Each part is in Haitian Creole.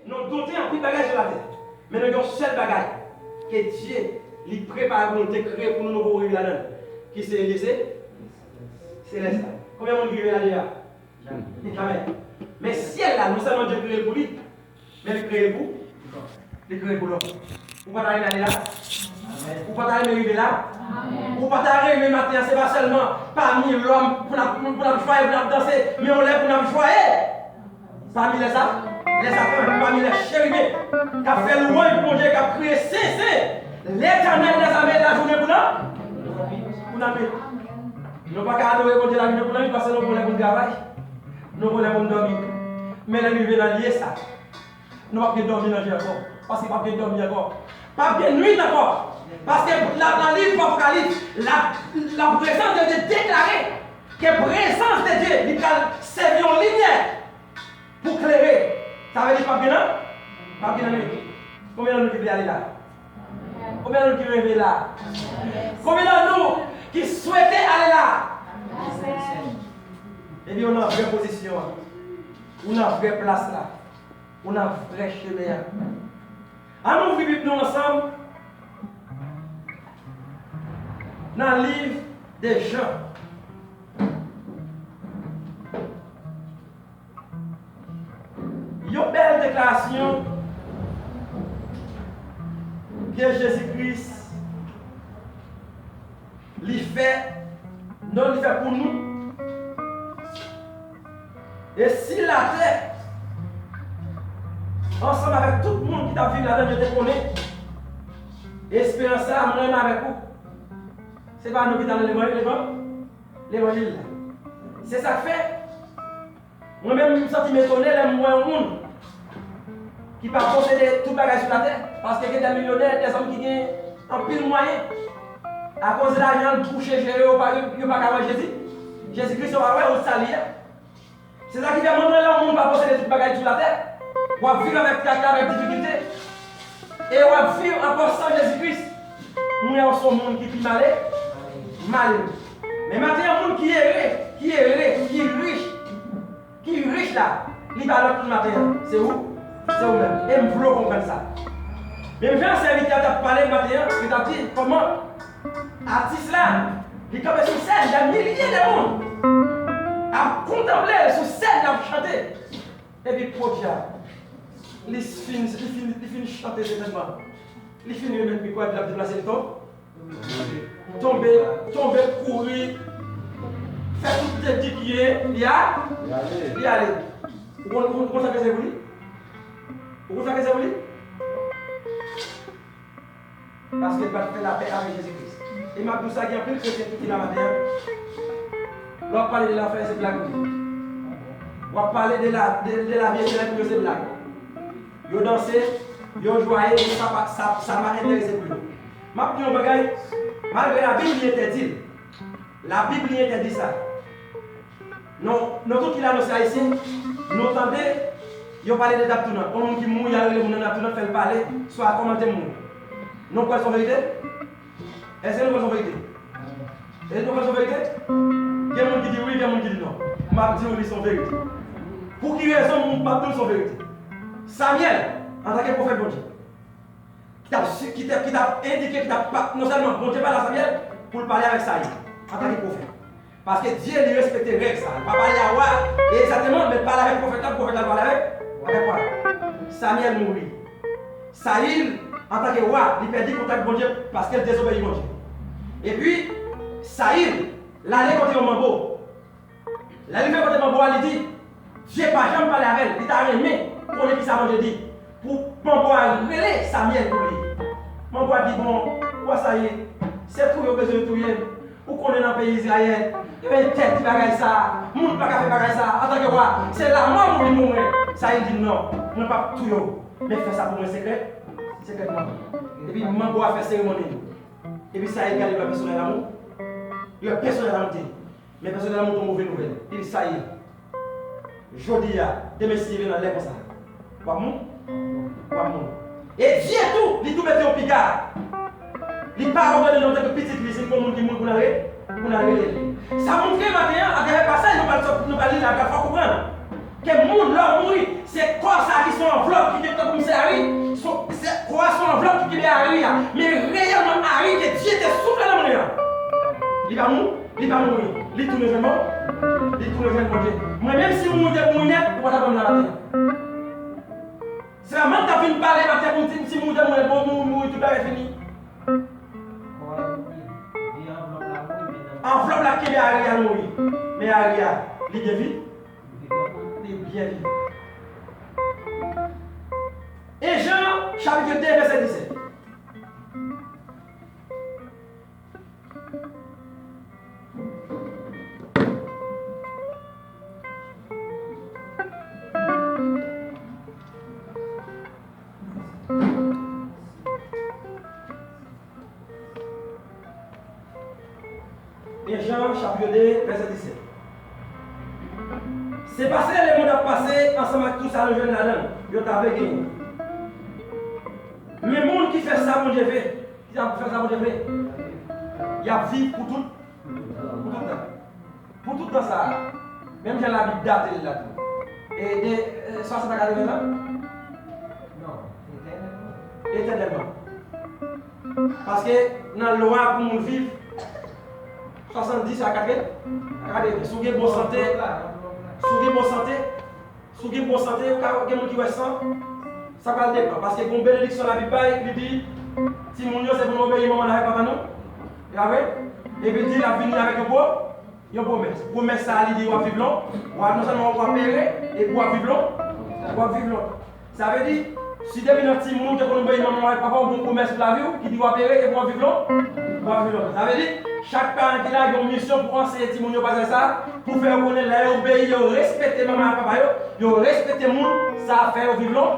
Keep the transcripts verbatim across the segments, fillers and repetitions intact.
Nou doute anpil bagay sou latè. Men nou gen yon sèl bagay ke Dye li prepare pou nou, te kreye pou nou, nou poko rive ladan l. Ki se lyè se? Selès la. Konbyen moun ki rive la deja? Amèn. Men syèl la, non sèlman Dye kreye l pou li, men li kreye l pou, li kreye l pou lòm. Ou pa ta renmen ale la? Ou pa ta renmen rive la? Ou pa ta renmen maten an, se pa sèlman pami lòm pou n ap, pou n ap jwaye, pou n ap danse, men yon lè pou n ap jwaye pami lè sa, lè sa pami lè cheriben k ap fè lwanj pou Bondye, k ap kriye: Sen, sen, Letènèl dèzame, lajounen kou nan, kou nan nwit. Nou pa ka adore Bondye lajounen kou nan nwit paske nou gon lè pou n travay, nou gon lè pou n dòmi. Men lè n rive nan lye sa, nou p ap gen dòmi nan je ankò. Paske p ap gen dòmi ankò. P ap gen nwit ankò. Paske la, nan liv Apokalips, la, la prezans de Dye deklare ke prezans de Dye, li pral sèvi yon limyè pou klere. Sa vle di p ap gen nan, p ap gen nan nwit. Konbyen nan nou ki vle ale la? Konbyen nan nou ki reve la? Konbyen nan nou ki swete ale la? Ebyen, ou nan vrè pozisyon an. Ou nan vrè plas la. Ou nan vrè chemen an. Ann ouvri Bib nou ansanm nan liv de Jan. Yon bèl deklarasyon ke Jezi Kris li fè, non, li fè pou nou. E si latè, ansanm avèk tout moun ki t ap viv ladan l, yo te konnen esperans sa a, mwen menm avèk ou, se pa nou ki t al levanjil, levanjil la. Se sa k fè, mwen menm, m santi m etone lè m wè yon moun ki pa posede tout bagay sou latè, paske gen de milyonè, de zòm ki gen anpil mwayen. Akoz lajan l bouche je yo, yo pa, yo pa ka wè Jezi. Jezi Kris yo pa wè, yo sali a. Se sa ki fè, mwen, mwen, lè yon moun pa posede tout bagay sou latè, w ap viv avèk traka, avèk difikilte. E w ap viv ankò san Jezi Kris. Mwen, w se yon moun ki pi male, male. Men maten an, moun ki ere, ki ere, ki rich, ki rich la, li pa lòt moun maten an. Se ou, se ou menm. E m vle w konprann sa. Menm jan sèvitè a t ap pale maten an, li t ap di kòman atis la, li kanpe sou sèn, dè milye de moun ap kontanple l sou sèn, l ap chante. Epi podyab, li fin, li fin, li fin chante sètènman. Li fin remèt mikwo a, epi l ap deplase, li tonbe. Tonbe, tonbe, kouri, fè tout tèt li kiye, li a, li ale. Ou konn, ou konn, ou konn sa k rete pou li? Ou konn sa k rete pou li? Paske l pa t fè lapè avèk Jezi Kris. E m ap di w sa, gen anpil kretyen tou ki la maten an. Lè w ap pale de lafè, se blag pou yo. W ap pale de la, de, de lavi etènèl pou yo, se blag. Yo danse, yo jwaye, men sa pa, sa, sa pa enterese pou yo. M ap di w yon bagay, malgre Labib li entèdi l. Labib li entèdi sa. Nou, nou tout ki la, nou se Ayisyen, nou tande yo pale de Daptounant. Yon moun ki mouri, y al rele moun nan Daptounant, fè l pale sou a kòman l te mouri. Nou kwè l se yon verite? Èske nou kwè l se yon verite? Èske nou kwè l se yon verite? Gen moun ki di wi, gen moun ki di non. M ap di w li se yon verite. Pou ki rezon m ap di w se yon verite? Samyèl, antanke pwofèt Bondye, ki t ap si-, ki te, ki t ap endike, ki t ap pa, non sèlman Bondye pale a Samyèl pou l pale avèk Sayil, antanke pwofèt. Paske Dye, li respekte règ sa. Li pa pale a wa egzakteman, men l pale avèk pwofèt la, pwofèt la pale avèk, avèk wa. Samyèl mouri. Sayil, antanke wa, li pèdi kontak Bondye paske l dezobeyi Bondye. Epi, Sayil, l ale kote yon manbo. Lè li rive kote manbo a, li di, Dye pa janm pale avè l, li ta renmen konnen kisa Bondye di. Pou manbo a rele Samyèl pou li. Manbo a di, bon, ou wè Sayil, se touye w bezwen touye m. Ou konnen nan peyi Izrayèl, yo entèdi bagay sa, moun pa ka fè bagay sa, antanke wa, se lanmò pou vin pou mwen. Sayil di, non, mwen p ap touye w, men fè sa pou mwen sekrè, sekrètman. Epi manbo a fè seremoni. Epi Sayil gade lè pèsonèl lanmou, lè pèsonèl lanmou te. Men pèsonèl lanmou te yon move nouvèl. Li di Sayil, jodi a, demen si Dye vle nan lè konsa, w ap mouri. W ap mouri. E Dye tou, li tou mete yon piga. Li pa òdone nou antanke pitit li, si n gon moun ki mouri pou n al re-, pou n al rele l. Sa montre maten an, atravè pasaj nou pral sot, nou pral li la, fò w konprann ke moun, lè w mouri, se kò sa ki se yon anvlòp ki gen Li pa mou, li pa mouri. Li tounen jwenn mò, li tounen jwenn Bondye. Mwen menm si m mouri te mouri nèt, ou pa t ap wè m la maten an. Sèlman m t ap vin pale maten pou m di m si m mouri te mouri nèt, bon, mouri, mouri, tout bagay fini. Anvlòp la kenbe Ari a mouri. Men Ari a, li gen vi. Li byen vivan. En Jan, chapit de, vèsè disèt. En Jan, chapit de, vèsè disèt. Se pase lemonn ap pase ansanm ak tou sa nou jwenn ladan l, yo ta vle genyen. Men moun ki fè sa Bondye vle, ki ta fè sa Bondye vle, y ap viv pou tout, pou tout tan. Pou tout tan sa a, menm jan Labib date l la tou. E de, e, swasant a katreven tan? Non, etènèlman. Etènèlman. Paske nan lwa pou moun viv, swasanndis a katreven, katreven. Si w gen bon sante, si w gen bon sante, si w gen bon sante, ou ka gen moun ki wè san, sa pral depann. Paske gen yon benediksyon Labib bay, li di, timoun yo, se pou nou obeyi manman n avèk papa nou. E pa vre? Epi l di, l ap vini avèk yon gwo Yon pwomès. Pwomès sa a, li di w ap viv lon-, w ap, non sèlman w ap ere, epi w ap viv lon-, w ap viv lontan. Sa vle di, si depi nan timoun ou te konn obeyi manman w ak papa w, gen yon pwomès pou lavi w ki di w ap ere epi w ap viv lon-, w ap viv lontan. Sa vle di, chak paran ki la gen yon misyon pou anseye timoun yo pasaj sa a, pou fè yo konnen lè yo obeyi, yo respekte manman ak papa yo, yo respekte moun, sa ap fè yo viv lon-,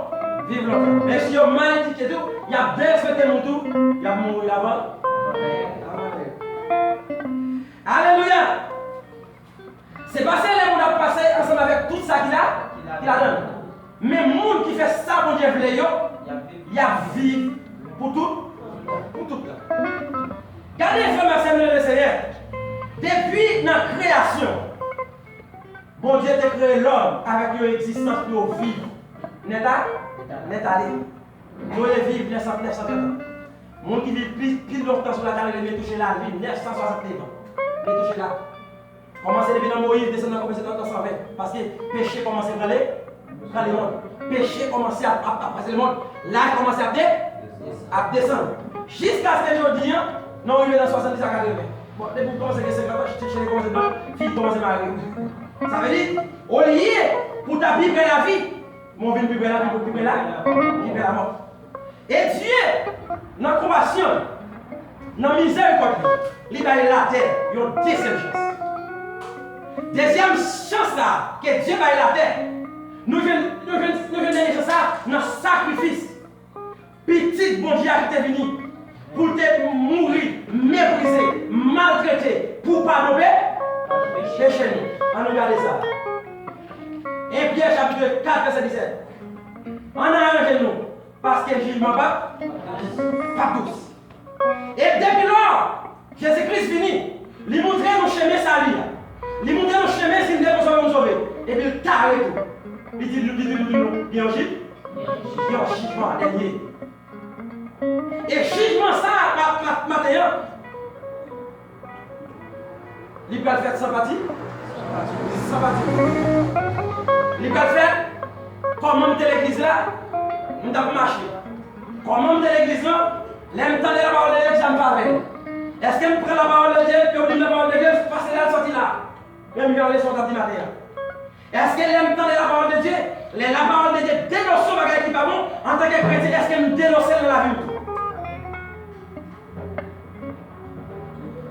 viv lontan. Men si yo mal edike tou, y ap derespekte moun tou, y ap mouri avan, avan lè yo. Alelouya! Se pase lemonn ap pase ansanm avèk tout sa ki la, ki ladan l. Men moun ki fè sa Bondye vle yo, y ap viv pou tout, pou tout tan. Gade frè m ak sè m nan Lesenyè. Depi nan kreyasyon, Bondye te kreye lòm avèk yon egzistans pou yo viv. Nèt a, nèt ale. Noye viv nèf san, nèf san trant an. Moun ki viv pi, pi lontan sou latè, rele Metouchela, li viv nèf san swasantnèf an. Metouchela. Kòmanse depi nan Moyiz, desann nan kòmanse nan, nan san ven. Paske peche kòmanse pran le, pran lemonn. Peche kòmanse ap, ap, ap pase lemonn. Laj kòmanse ap de, ap desann. Jiskaske jodi a, nou rive nan swasanndis a katreven. Bon, depi w kòmanse gen senkant an, cheve kòmanse blanch, fi kòmanse mare. Sa vle di, olye pou w ta pi pre lavi, men w vin pi pre lavi, pi pre la, pi pre lamò. E Dye, nan konpasyon l, nan mizerikòd li, li bay latè yon dezyèm chans. Dezyèm chans la ke Dye bay latè, nou jwenn, nou jwenn, nou jwenn dènye chans la nan sakrifis Pitit Bondye a ki te vini pou l te mouri, meprize, maltrete, pou padon pe-, peche nou. Ann nou gade sa. En Pyè chapit kat, vèsè disèt. Ann aranje nou, paske jijman p ap, p ap dous. E depi lò, Jezi Kris vini, li montre nou chemen sali a. Li montre nou chemen si n te bezwen pou n sove. Epi l kare tou. Li di, li di, li di nou, gen yon jij, gen yon jijman dènye. E jijman sa a, ma-, ma-, maten an, li pral fèt san pati, san pati. Li pral fèt kòm manm de legliz la, m t ap mache. Kòm manm de legliz la, lè m tande lapawòl de Dye, kisa m fè avè l? Èske m pran lapawòl de Dye, epi yo di m lapawòl de Dye, pase la, l sòti la? Menm jan leson w t ap di maten an. Èske lè m tande lapawòl de Dye, lè lapawòl de Dye denonse yon bagay ki pa bon, antanke kretyen, èske m denonse l nan lavi m tou?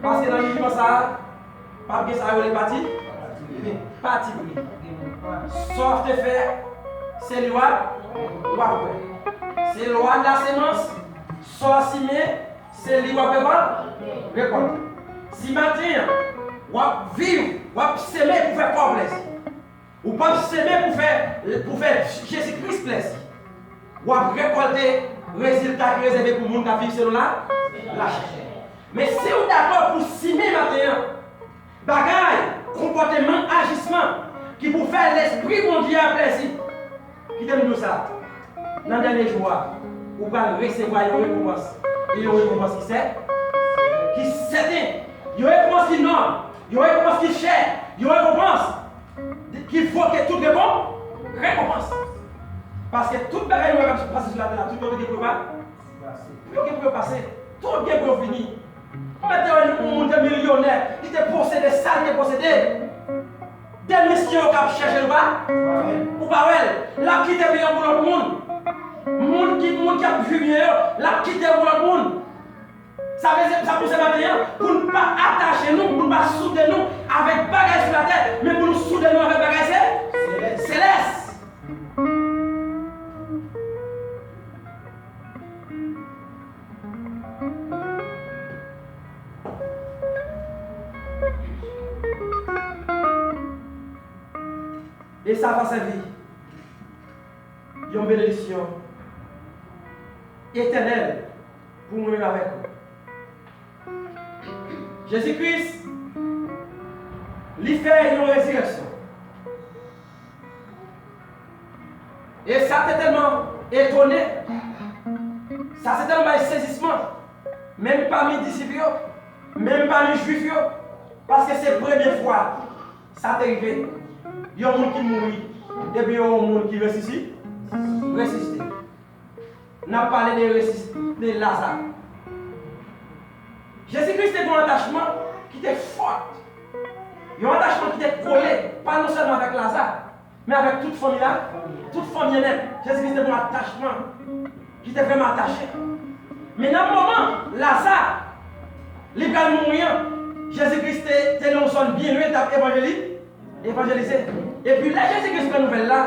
Paske nan jijman sa a, p ap gen sa yo rele pati, pati pri. Sa w te fè, se li w ap, w ap wè. Se lwa de la semans, sa w simen, se li w ap rekòl-, rekòlte. Si maten an, w ap viv, w ap seme pou fè kò w plèzi. Ou p ap seme pou fè, pou fè Jezi Kris plèzi. W ap rekòlte rezilta ki rezève pou moun k ap viv selon la, lachè. Men si w dakò pou simen maten an, bagay, konpòteman, ajisman ki pou fè lespri Bondye a plèzi. Kite m di w sa, nan dènye jou a, ou pral resevwa yon rekonpans, e yon rekonpans ki sè-, ki sèten. Yon rekonpans ki nòb, yon rekonpans ki chè, yon rekonpans ki vo ke tout rekon-, rekonpans. Paske tout bagay nou wè k ap pase sou latè la, tout kote gen pou yo pa-, yo gen pou yo pase. Tout gen pou yo fini. Ou mèt te wè yon moun te milyonè, li te posede sa l te posede. De mesye yo k ap chèche l, ou pa, ou pa wè l. L ap kite byen yo pou lòt moun. Moun ki, moun k ap viv byen yo, l ap kite yo pou lòt moun. Sa vle di, sa pou se maten an, pou n pa atache nou, pou n pa soude nou avèk bagay sou latè, men pou nou soude nou avèk bagay se-, selès. E sa va sèvi yon benediksyon etènèl pou mwen menm avèk ou. Jezi Kris, li fè yon rezirèksyon. E sa te tèlman etone, sa te tèlman bay sezisman, menm pami disip yo, menm pami Jwif yo, paske se premye fwa sa te rive. Yon moun ki mouri, epi yon moun ki resisi-, resisite. N ap pale de resisite Laza. Jezi Kris te gen yon atachman ki te fò. Yon atachman ki te kole, pa non sèlman avèk Laza, men avèk tout fanmi la, tout fanmi an nèt. Jezi Kris te gen yon atachman ki te vrèman atache. Men nan moman Laza, li pral mouri an, Jezi Kris te, te nan yon zòn byen lwen, t ap evanjeli-, evanjelize. Epi lè Jezi Kris pran nouvèl la,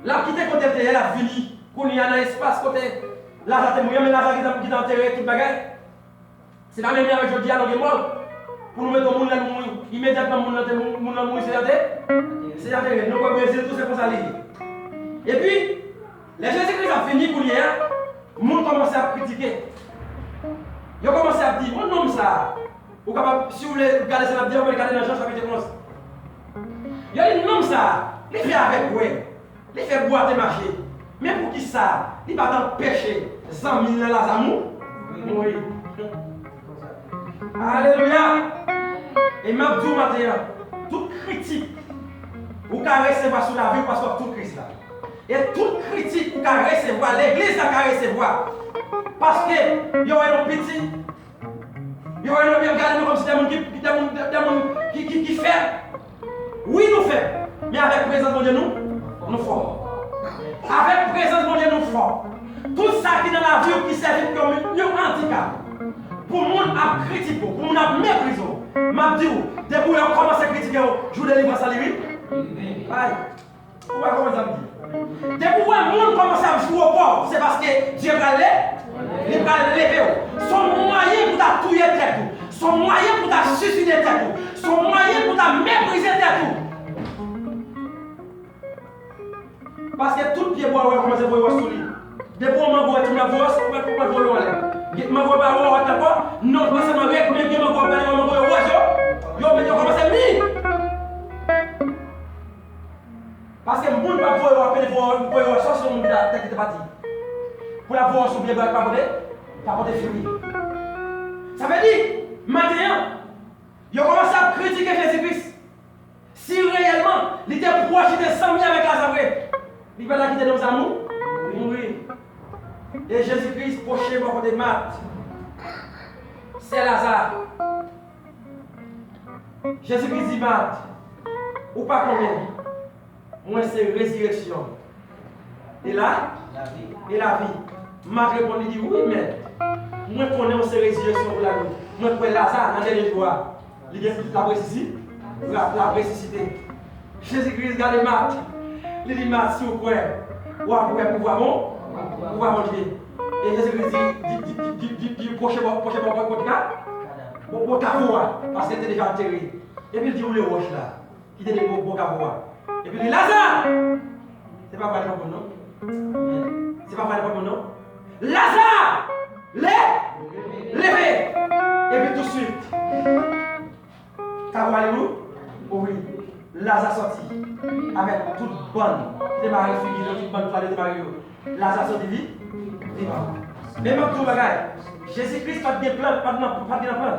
l ap kite kote l te ye, l ap vini kounye a nan espas kote Laza te mouri an, men Laza gentan, gentan antere tout bagay. Se pa menm jan avèk jodi a, nou gen mòg. Pou nou mete yon moun lè l mouri, imedyatman moun nan te mou-, moun nan mouri, se antere, se antere. Nou kwè Brezil tou, se konsa li ye. Epi, lè Jezi Kris ap vini kounye a, moun kòmanse ap kritike. Yo kòmanse ap di, bon, nonm sa a, ou kapab, si w vle gade sa n ap di a, ou mèt gade nan Jan chapit onz. Yo di, nonm sa a, li fè avèg wè, li fè bwate mache. Men poukisa li pa t anpeche zanmi l lan Laza mou-, mouri? Alelouya! E m ap di w maten an, tout kritik ou ka resevwa sou lavi w paske w ap tann Kris la. E tout kritik ou ka resevwa, legliz la ka resevwa. Paske yo wè nou piti, yo wè nou, yo gade nou kòmsi de moun ki, de moun, de, de moun ki, ki, ki fèb. Wi, nou fèb, men avèk prezans Bondye nou, nou fò. Avèk prezans Bondye nou fò. Tout sa ki nan lavi w ki sèvi kòm yon andikap pou moun ap kritike w, pou moun ap meprize w, m ap di w, depi w wè yo kòmanse kritike w, jou delivrans la li ri-, ay. Ou pa konprann sa m di? Depi w wè moun kòmanse ap joure w pòv, se paske Dye pral le-, li pral leve w. Se yon mwayen pou ta touye tèt ou. Se yon mwayen pou ta siside tèt ou. Se yon mwayen pou ta meprize tèt ou. Paske tout pye bwa ou wè kòmanse voye wòch sou li. Depi w mango wè timoun ap voye wòch, ou mèt, ou mèt voye w anlè. Mango pa voye wòch ankò, non, kòmanse mango, men gen mango, ou pale mango yo wòch yo, yo, yo kòmanse mi. Paske moun p ap voye w ap pede voye w, voye w ap chèche yon moun ki ta, ki te pati. Pou l ap voye w sou byen bwa ki pa pote, pa pote fwi. Sa vle di, maten an, yo kòmanse ap kritike Jezi Kris. Si reyèlman li te pwòch, li te zanmi avèk Laza vre, li pa ta kite nonm sa mou-, mouri. E Jezi Kris pwoche bò kote Mat, sè Laza. Jezi Kris di Mat, ou pa konnen mwen se rezireksyon e la, e lavi? Mat reponn, li di, wi, Mèt, mwen konnen w se rezireksyon pou lavi. Mwen kwè Laza, nan dènye jou a, li gen, l ap resisi-, l ap, l ap resisite. Jezi Kris gade Mat, li di, Mat, si w kwè, w ap wè pouvwa bon, pouvwa Bondye. E Jezi Kris di, di, di, pwoche bò, pwoche bò, bò, bò, bò, bò kavo a, paske l te deja antere. Epi l di, woule wòch la ki te de bò, bò kavo a. Epi li, Laza! Se pa vwa li pa bon, non. Se pa vwa li pa bon, non. Laza! Le-, leve! Epi tousuit, kavo a li ou-, ouvri. Laza sòti avèk tout bann ki te mare figi yo, tout bann twal yo te mare yo. Laza sòti vi-, vivan. Men m ap di w yon bagay, Jezi Kris pa t gen plan, pa t nan, pa t gen nan plan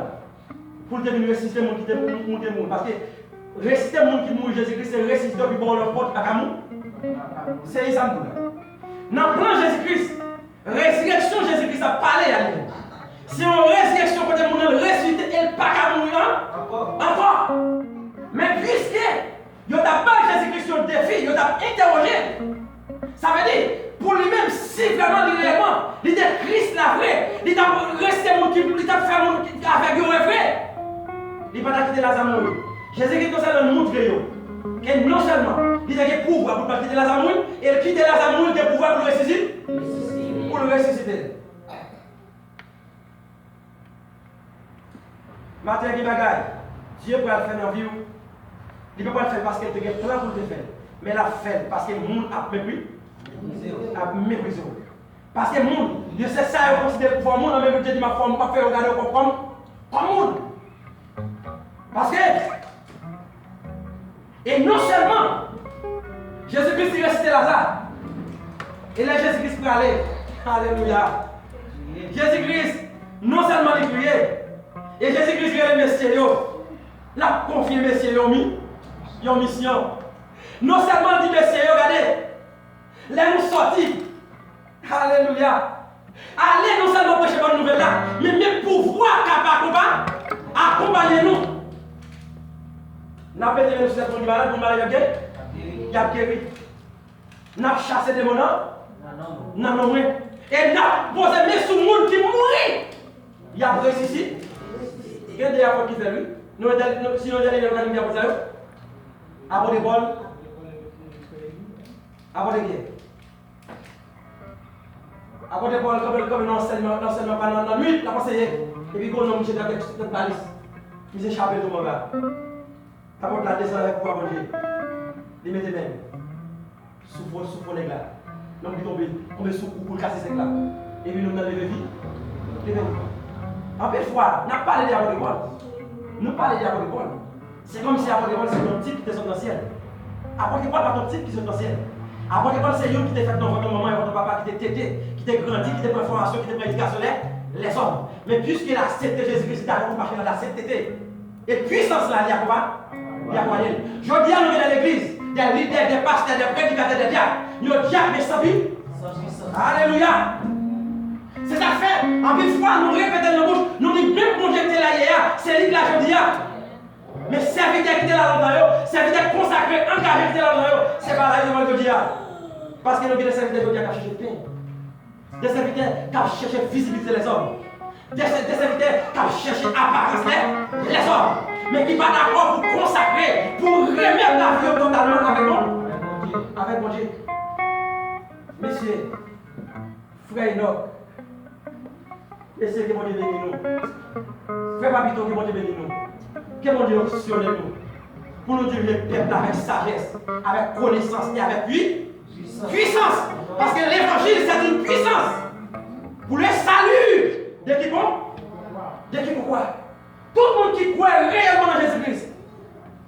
pou l te vin resisite moun ki te, moun, moun te mouri. Paske resisite moun ki mouri, Jezi Kris se resisite yo ki ba w lòt pòt ki pa ka mouri. Se sa m di w la. Nan plan Jezi Kris, rezirèksyon Jezi Kris ap pale a li menm, se yon rezirèksyon kote moun nan resisite e l pa ka mouri an, ankò. Men piske yo t ap bay Jezi Kris yon defi, yo t ap entèwoje l. Sa vle di, pou li menm, si vrèman li reyèlman, li te Kris la vre, li t ap resisite moun ki, li t ap fè moun ki avèg yo wè vre, li pa t ap kite Laza mouri. Jezi Kris non sèlman montre yo ke non sèlman li te gen pouvwa pou l pa t kite Laza mouri, e l kite Laza mouri, li gen pouvwa pou l resisi-, pou l resisite l. Maten gen bagay Dye pral fè nan vi w. Li pa pral fè l paske l te gen plan pou l te fè l, men l ap fè l paske moun ap mepri-, ap meprize w. Paske moun, yo se sa yo konsidere pou fè w moun, anmenm Dye di m ap fè w, m ap fè yo gade w kòm, kòm, kòm moun. Paske E non sèlman Jezi Kris li resisite Laza, e lè Jezi Kris prale, alelouya, Jezi Kris non sèlman li kriye, e Jezi Kris rele mesye yo, l ap konfye mesye yo mi-, yon misyon. Non sèlman l di mesye yo, gade, lè nou sòti, alelouya. Ale non sèlman preche bòn nouvèl la, men men pouvwa k ap akonpa-, akonpaye nou. N ap mete men nou sou tèt moun ki malad, moun malad y ap geri. Y ap geri. N ap chase demon nan, nan non mwen. E n ap poze men sou moun ki mouri. Y ap resisi-. Gen de apot ki fè l, wi. Nou entèl-, nou, si nou entèlijan, nou ka di apot sa yo. Apot Pòl. Apot Pyè. Apot Pòl kanpe, kanpe nan ansèyman, nan ansèyman pa nan, nan nwit, l ap anseye. Epi gen yon nonm misye te ak tèt balis. Misye chape l tonbe anba. Apot la desann avèk pouvwa Bondye. Li mete men l sou fwon, sou fwon nèg la. Nonm ki tonbe, tonbe sou kou, kou l kase sèk la. Epi nonm nan leve vi-, leve vivan. Anpil fwa, n ap pale de apot Pòl. Nou pale de apot Pòl. Se kòmsi apot Pòl se yon tip ki te sot nan syèl. Apot Pòl pa t yon tip ki sot nan syèl. Apot Pòl se youn ki te fèt nan vant yon manman, yon vant yon papa, ki te tete, ki te grandi, ki te pran fòmasyon, ki te pran edikasyon lè, lèzòm. Men piske l aksepte Jezi Kris, li dakò pou l mache nan lasenteté. E pwisans la, li akonpa-, li akonpaye l. Jodi a, nou gen nan legliz, de lidè, de pastè, de predikatè, de dyak. Yo dyak, men san pi-, alelouya! Se sa k fè, anpil fwa, nou repete l nan bouch, nou di menm Bondye ki te la yè a, se li k la jodi a. Men sèvitè ki te la lontan yo, sèvitè konsakre, angaje ki te la lontan yo, se pa la yo jodi a. Paske nou gen de sèvitè jodi a k ap chèche pen. De sèvitè k ap chèche vizibilite lèzòm. De sè-, de sèvitè k ap chèche aparans lè, lèzòm. Men ki pa dakò pou konsakre, pou remèt lavi yo totalman avèk Bon-, avèk Bondye. Mesye, Frè Enòk, mesye, ke Bondye beni nou. Frè Papito, ke Bondye beni nou. Ke Bondye onksyone nou. Pou nou dirije pèp la avèk sajès, avèk konesans e avèk pwi-, pwisans. Paske levanjil, se yon pwisans. Pour le salut de quiconque, de quiconque croit. Tout moun ki kwè reyèlman nan Jezi Kris,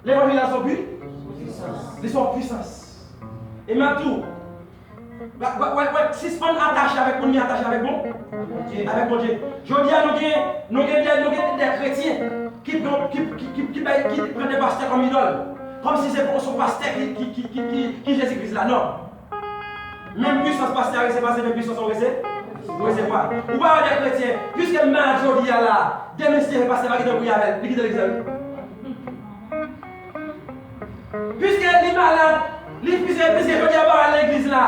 levanjil la se yon pwi-, li se yon pwisans. E m ap di w, Wè, wè, wè, wè, sispann atache avèk moun, men atache avèk Bon-, avèk Bondye. Jodi a, nou gen, nou gen de, nou gen de kretyen ki pran, ki, ki, ki, ki bay, ki pran de pastè kòm idòl. Kòmsi se, se yon pastè ki, ki, ki, ki, ki, ki Jezi Kris la. Non. Menm pwisans pastè a resevwa, se menm pwisans ou rese-, ou resevwa. Ou pa wè de kretyen, piske l malad jodi a la, demen si Dye vle pastè pa gentan priye avè l, li kite legliz la, wi. Piske li malad, li, piske, piske jodi a pa al legliz la.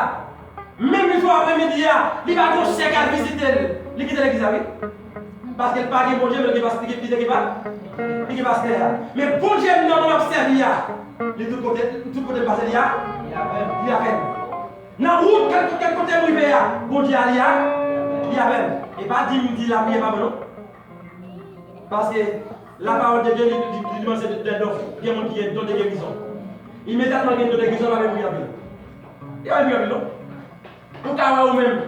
Menm jou apremidi a, li pa gon sè k al vizite l. Li kite legliz la, wi. Paske l pa gen Bondye, men li gen pas-, li gen, li gen pa-, li gen pastè a. Men Bondye m nan mwen ap sèvi a, li tout kote, tout kote m pase li a, li avè m. Nan wout, kèlke, kèlke kote m rive a, Bondye a li a, li avè m. E pa di m di lapriyè pa bon non. Paske la parole de Dieu li, li, li, li di se de don, gen moun ki gen don de gerizon. Imedyatman gen don de gerizon, pa menm priye anpil. Li pa menm priye anpil non. Ou ka wè ou menm,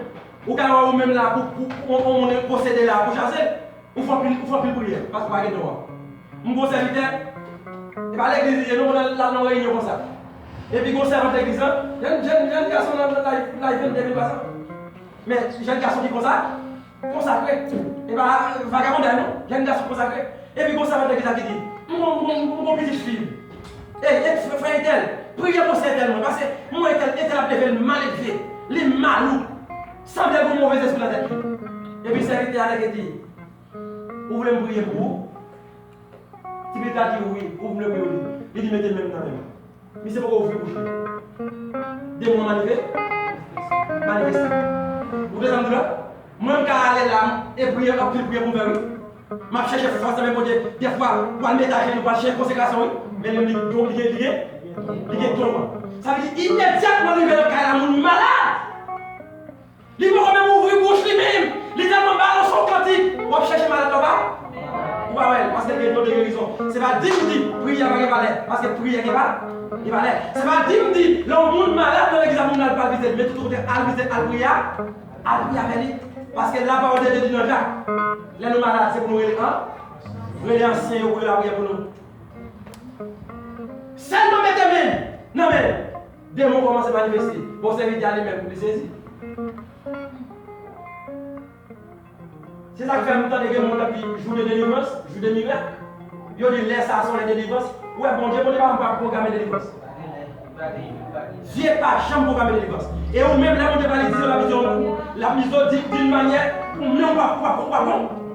ou ka wè ou menm la pou, pou, pou yon, yon moun posede la pou chase, ou fè anpil, ou fè anpil priyè, paske ou pa gen don an. M gon sèvitè, e pa legliz li ye non, l al nan reyinyon konsa. Epi gon sèvant legliz lan, jèn, jèn, jèn gason nan, nan, nan, nan vennde mil pa san. Men, jèn gason ki konsa, Konsakre. E pa vagabondaj non. Jèn gason konsakre. Epi gon sèvant legliz la ki di, "M gon, m gon, m gon pitit fi. E, e, frè, frè entèl, priye pou sè entèl mwen, paske m wè entèl, entèl ap leve, l mal elve, li malouk. Sanble gon movèzespri nan tèt li." Epi sèvitè a leve di, "Ou vle m priye pou ou?" Ti pitit la di, "Wi, ou vle priye pou li." Li di, "Mete men m nan men m." Misye poko ouvri bouch li. Demon an manife-, manifeste. Ou konprann sa m di la? Mwen, m ka ale la, e priye, anpil priye pou m fè, wi. M ap chèche fòs nan men Bondye. Dèfwa, pou al mete ajenou, pou al chèche konsekrasyon, wi. Men li, li, li, li, li gen don an. Sa vle di, imedyatman li rive nan kay la, moun malad. Li poko menm ouvri bouch li menm. Li tèlman balanse yon kantik. W ap chèche malad la, ou pa, ou pa wè l, paske l gen don de gerizon. Se pa di m di, priyè pa gen valè, paske priyè gen va-, gen valè. Se pa di m di, lè yon moun malad nan legliz la, moun nan al pa vizite l, men tout kote al vizite, al priye, al priye avè li. Paske lapawòl de Dye di nan Jak, lè nou malad, se pou nou rele an, rele ansyen yo pou yo lapriyè pou nou. Sèlman mete men nan men l. Demon kòmanse manifeste. Bon, sèvitè a li menm, li sezi. Se sa k fè m tande gen moun k ap di jou de delivrans, jou de mirak. Yo di lè sa a se yon lè delivrans. Ou wè, Bondye, Bondye pa janm pwograme delivrans. Dye pa janm pwograme delivrans. E ou menm, lè Bondye pale di w, l ap di w, l ap di w di, d'une manière, ou menm ou pa, ou pa, ou pa,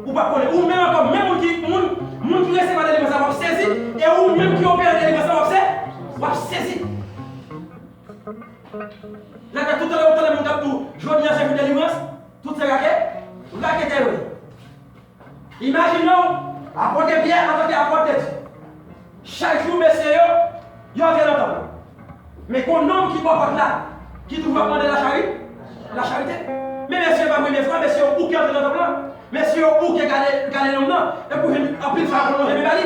ou pa konnen. Ou menm ankò, menm moun ki, moun, moun ki resevwa delivrans la, w ap sezi. E ou menm ki opere delivrans la, w ap se-, w ap sezi. Lè ke tout talè, tout talè moun k ap di w, "Jodi a se jou delivrans," tout se rake-, raketè yo ye. Imajine w, apot Pyè antanke apot de Dye. Chak jou, mesye yo, yo antre nan tanp lan. Men gon nonm ki bò pòt la, ki toujou ap mande lachari-, lacharite. Men mesye yo pa premye fwa, mesye yo bouke antre nan tanp lan. Mesye yo bouke gade, gade nonm nan, epi w jwenn anpil fwa yo lonje men ba li.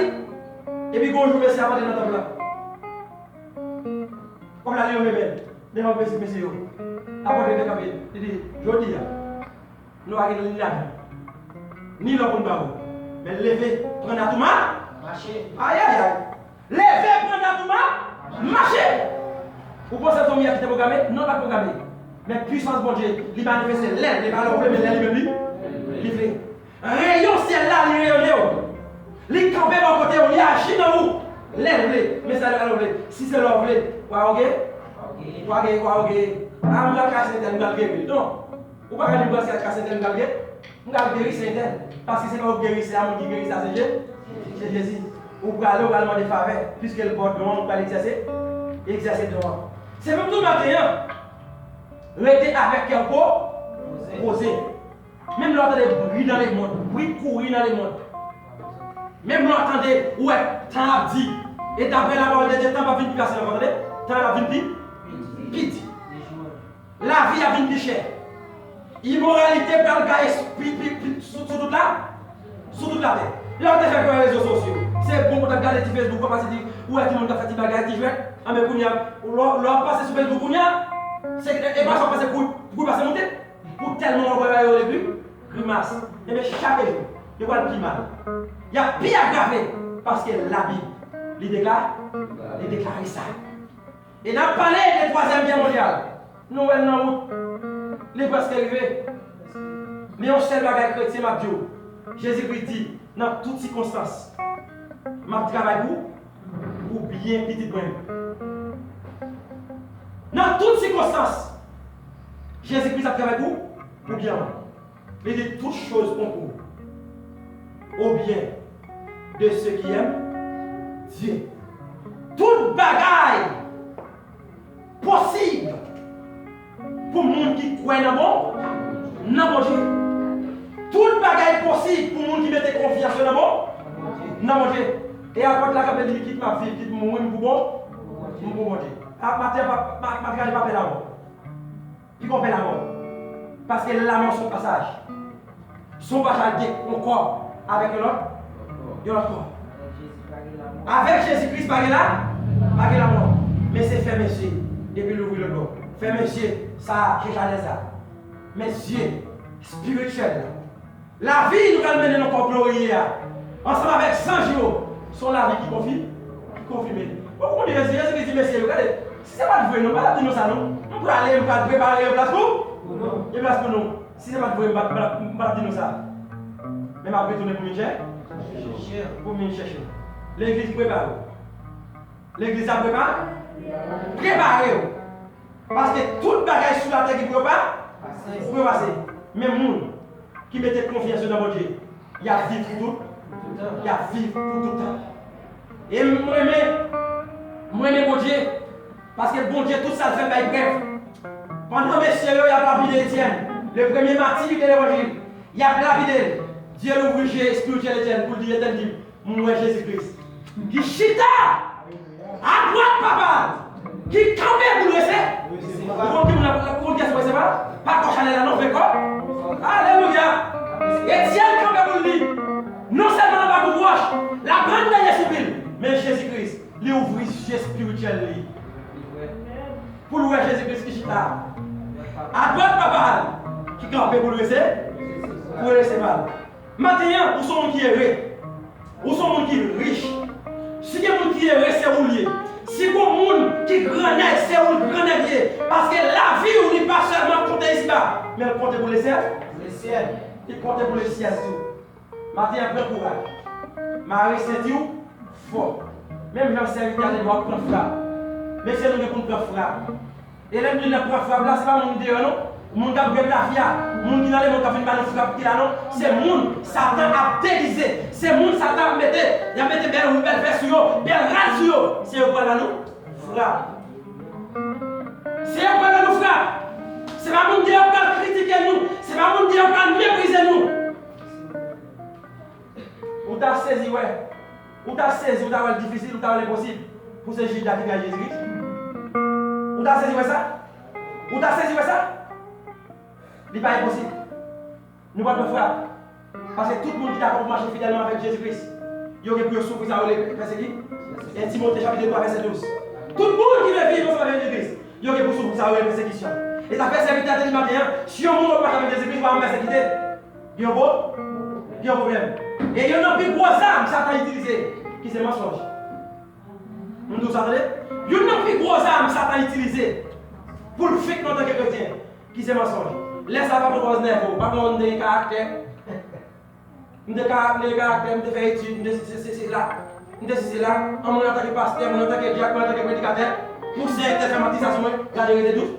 Epi gon jou, mesye ap antre nan tanp lan. Kòm la li lonje men l, devan mesye, mesye yo. Apot Pyè kanpe, li di, "Jodi a, nou pa gen ni lajan, ni lò pou n ba ou. Men leve, pran nat ou ma-, mache." Ayayay. "Leve, pran nat ou ma-, mache." Ou panse zanmi a ki te pwograme? Non, l pa t pwograme. Men pwisans Bondye, li manifeste lè, li pa lè w vle, men lè li menm li, li vle. Reyon syèl la, li reyone w. Li kanpe bò kote w, li aji nan ou. Lè l vle, men sa lè l vle. Si se lè w vle, w a oge, w a oge, w a oge. A, m pral kase entèl, m pral geri. Non. Ou pa ka di m pral kase entèl, m pral geri. M pral geri se entèl. Paske se pa ou k geri, se a moun ki geri sa, se Je-, se Jezi. Ou prale, ou pral mande favè. Piske l ba w don an, ou pral egzèse, egzèse don an. Se menm tou maten an. Rete avèk kè w po-, poze. Menm lè w tande bri nan lemonn, bri kouri nan lemonn. Menm lè w tande, ou wè, tan ap di. E daprè lapawòl de Dye, tan p ap vin pi fasil ankò, tande? Tan ap vin pi, pi di. Lavi ap vin pi chè. Imoralite pral gaye sou, pi, pi, pi, sou, sou tout la, sou tout latè. Lè w te fèk wè rezo sosyo, se bon pou w t ap gade ti Facebook, w ap pase ti, ou wè timoun k ap fè ti bagay, ti jwèt. Anben kounye a, lè w, lè w ap pase sou Facebook kounye a, se, e pa sa w pase pou, pou w pase monte. Pou tèlman w ap wè yo le pli grimas. Ebyen, chak jou, yo pral pi mal. Y ap pi agrave, paske Labib, li dekla-, li deklare sa. E n ap pale de twazyèm gè mondyal. Nou wè l nan wout. Li prèske rive. Men yon sèl bagay, kretyen, m ap di w. Jezikri di, nan tout sikonstans, m ap travay pou, pou byen pitit mwen yo. Nan tout sikonstans, Jezikri ap travay pou, pou byen mwen. Li di, toutes choses concourent au bien de ceux qui aiment Dieu. Tout bagay posib pou moun ki kwè nan bon, nan Bondye. Tout bagay posib pou moun ki mete konfyans yo nan bon, nan Bondye. E apot la kanpe, li di, kit m ap viv, kit m mouri, m pou bon, m pou Bondye. A, maten an, pa, pa, pa gade pa pè lamò. Piko pè lamò. Paske lamò se yon pasaj. Se yon pasaj de yon kò avèk yon lòt, yon lòt kò. Avèk Jezi Kris pa gen la, pa gen lamò. Men se fèmen zye epi louvri lòt bò. Fèmen zye sa, je chalè sa. Men zye espirityèl la. Lavi nou pral mennen nan kò gloriye a, ansanm avèk zanj yo, se yon lavi ki konfi-, ki konfime. Ou konnen Jezi, Jezi ki di mesye yo, gade, si se pa t vre non, m pa t ap di nou sa non. M Prale, m pral prepare yon plas pou, yon plas pou nou. Si se pa t vre, m pa, m pa, m pa t ap di nou sa. Men m ap retounen pou m vin chè-, pou m vin chèche nou. Legliz, prepare w. Legliz la, prepare. Prepare w. Paske tout bagay sou latè ki pou yo pa, pou yo pase. Men moun ki mete konfyans yo nan Bondye, y ap viv pou tout, y ap viv pou tout tan. E m renmen, m renmen Bondye, paske Bondye tout sa l fè bay prèv. Pandan mesye yo y ap lapide Etyèn, le premye mati de levanjil, y ap lapide l, Dye louvri je espirityèl Etyèn pou l di, Etyèn di, m wè Jezi Kris ki chita adwat Papa l, ki kanpe pou l rese-, ou konn ki moun ap, ou konn kiyès pou resevwa l? Pa kò chalè la non, men kò. Alelouya! Etyèn kanpe pou l di, non sèlman l anba kouk wòch, l ap rann dènye soupil, men Jezi Kris, li ouvri je espirityèl li pou l wè Jezi Kris ki chita adwat Papa l, ki kanpe pou l rese-, pou l resevwa l. Maten an, ou se yon moun ki ere. Ou se yon moun ki rich. Si gen moun ki ere, se ou l ye. Si gon moun ki grannèg, se ou l grannèg ye. Paske lavi w li pa sèlman konte isiba, men l konte pou lesyèl. Li konte pou lesyèl tou. Maten an, pran kouraj. Mare senti w fò. Menm jan sèvitè a te di w ap pran frap. Mesye, nou gen pou n pran frap. E lè m di n ap pran frap la, se pa moun deyò non. Moun k ap bwè tafya, moun ki nan lemonn k ap vin ba nou frap ki la non. Se moun Satan ap degize. Se moun Satan ap mete, y ap mete bèl wout, bèl vès sou yo, bèl rad sou yo. Se yo k pral ba nou frap. Se yo k pral ba nou frap. Se pa moun deyò k pral kritike nou. Se pa moun deyò k pral meprize nou. Ou ta sezi wè. Ou ta sezi, ou ta wè l difisil, ou ta wè l enposib pou se Jida ki trayi Jezi Kris. Ou ta sezi wè sa? Ou ta sezi wè sa? Li pa enposib. Nou pral pran frap. Paske tout moun ki dakò pou mache fidèlman avèk Jezi Kris, yo gen pou yo soufri sa yo rele pèseki-, en Timote chapit twa vèsè douz. Tout moun ki vle viv ansanm avèk Jezi Kris, yo gen pou soufri sa yo rele pèsekisyon. E sa fè sèvitè a te di maten an, si yon moun ap mache avèk Jezi Kris, ou pa janm pèsekite. Gen yon pwo-, gen yon pwoblèm. E youn nan pi gwo zam Satan itilize, ki se mansonj. M di w sa, tande? Youn nan pi gwo zam Satan itilize pou l venk nou antanke kretyen, ki se mansonj. Lè sa a, pa pran pòz nève w, pa pran w, m te gen karaktè. M te ka, m te gen karaktè, m te fè etid, m te se, se, se, se la. M te se, se la. An mwen antanke pastè, mwen antanke dyak, mwen antanke predikatè, pou sèvitè fè manti sa sou mwen, gade, rete dous.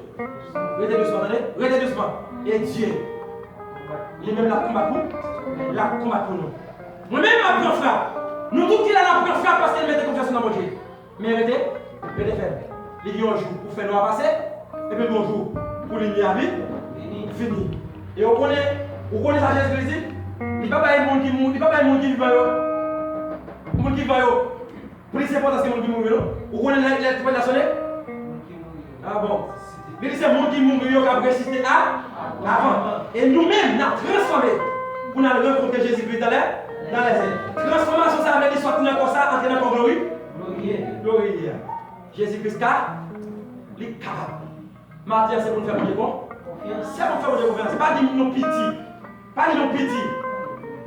Rete dousman, tande? Rete dousman. E Dye, li menm, l ap konbat pou, l ap konbat pou nou. Mwen menm, m ap pran frap. Nou tout ki la, n ap pran frap paske n mete konfyans nou nan Bondye. Men rete, rete fèm. Li gen yon jou pou fè nwa pase, epi l gen yon jou pou limyè a vi-, vini. E ou konnen, ou konnen sa Jezi Kris di? Li pa bay moun ki mou-, li pa bay moun ki vivan yo, moun ki vivan yo plis enpòtans ke moun ki mouri yo, non? Ou konnen lè, lè twonpèt la sonnen? Ah bon. Li di se moun ki mouri yo k ap resisite a, avan. E nou menm, n ap transfòme pou n al rankontre Jezi Kris nan lè, nan lèzyèl. Transfòmasyon sa a vle di sòti nan kò sa, antre nan kò glori-, glorye a. Jezi Kris ka, li kapab. Maten an, se pou n fè Bondye kon-, se pou n fè Bondye konfyans. Pa di m non piti. Pa di non piti.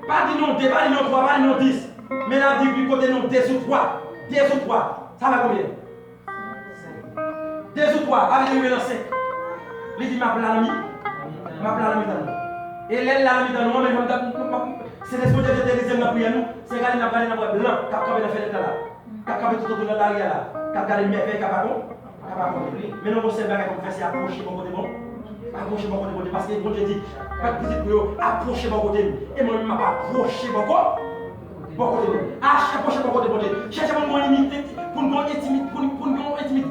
Pa di non de, pa di non twa, pa di non dis. Men la di pi kote non de sou twa. De sou twa. Sa fè konbyen? De sou twa. A vle di rive nan senk. Li di, "M ap la nan mi-, m ap la nan mitan nou." E lè l la nan mitan nou, men jan m t ap, Sentespri Bondye te delize m nan priyè nou, se gade n ap gade n ap wè blan k ap kanpe nan fenèt la la. K ap kanpe toutotou nan lari a la, k ap gade mèvèy k ap akon-, k ap akonpli. Men nou gon sèl bagay pou n fè, se apwoche bò kote Bon-, apwoche bò kote Bondye, paske Bondye di, fè pitit mwen yo apwoche bò kote m, e mwen menm m ap apwoche bò ko-, bò kote nou. Ache, apwoche bò kote Bondye. Chèche pou n gon entimite, pou n gon entimite, pou n, pou n gon entimite,